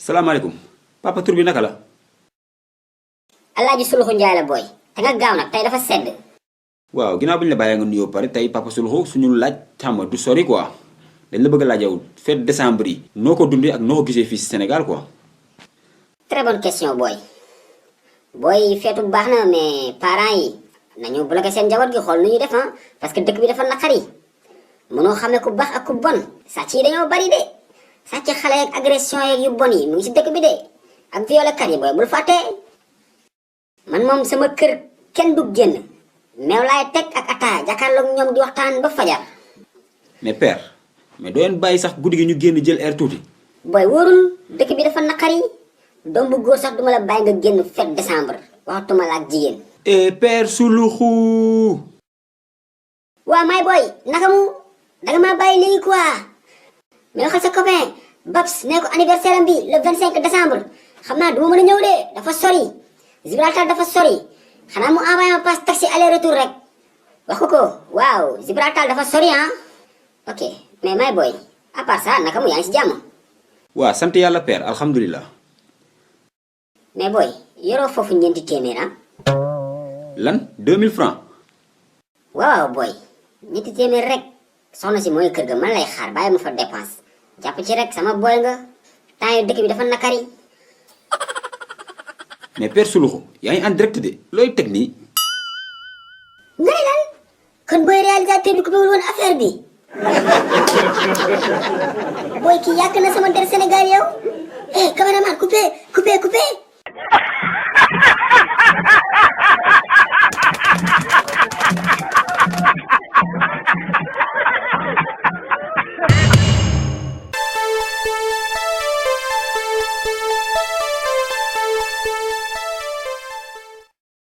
salaamaaleykum papa tur bi naka la. Alaaji Suluxu Njaay la booy te nga gaaw nag tey dafa sedd. waaw ginnaaw bi ñu la bàyyee nga nuyoo pare tey papa Suluxu suñu laaj xam nga du sori quoi dañ la bëgg a laaj yow fête décembre yi noo ko dundee ak noo ko gisee fii si Sénégal quoi. très bonne question booy. booy feetu baax na mais parents yi nañu bloqué seen njaboot gi xool nu ñuy def parce que dëkk bi dafa naqari mënoo xamee ku baax ak ku bon sàcc yi dañoo bari de sàcc xale ak agression yeeg yu bon yi mu ngi si dëkk bi de ak violekat yi booy bul fàtte. man moom sama kër kenn du génn meew laay teg ak ataa jàkkaarloog ñoom di waxtaan ba fajar. mais père mais doo leen bàyyi sax guddi gi ñu génn jël air tuuti. booy wóorul dëkk bi dafa naqari doom bu góor sax duma la bàyyi nga génn fête décembre waxtuma la ak jigéen. père Suluxu. waa may booy naka mu danga maa bàyyi léegi quoi mais waxal sa copain Babs nee ko anniversaire am bi le 25 décembre xam naa duma mën a ñëw de dafa sori Gibraltar dafa sori xanaa mu envoyé ma passe taxi aller retour rek wax ko waaw Gibraltar dafa sori ok mais may booy à part ça naka mu yaa ngi si jàmm. waa sant yàlla père alhamdulilah. mais booy yoroo foofu ñeenti téeméer lan 2000 francs. waaw booy ñetti téeméer rek soxna si mooy kër ga man lay xaar bàyyi ma fa dépense jàpp ci rek sama booy nga temps yu dëkk bi dafa nakari. mais père Suluxu yaa ngi en direct de looy teg nii. nga ne lan kon booy réalisateur bi coupé wul woon affaire bi booy kii yàq na sama der Sénégal yow cameraman coupé.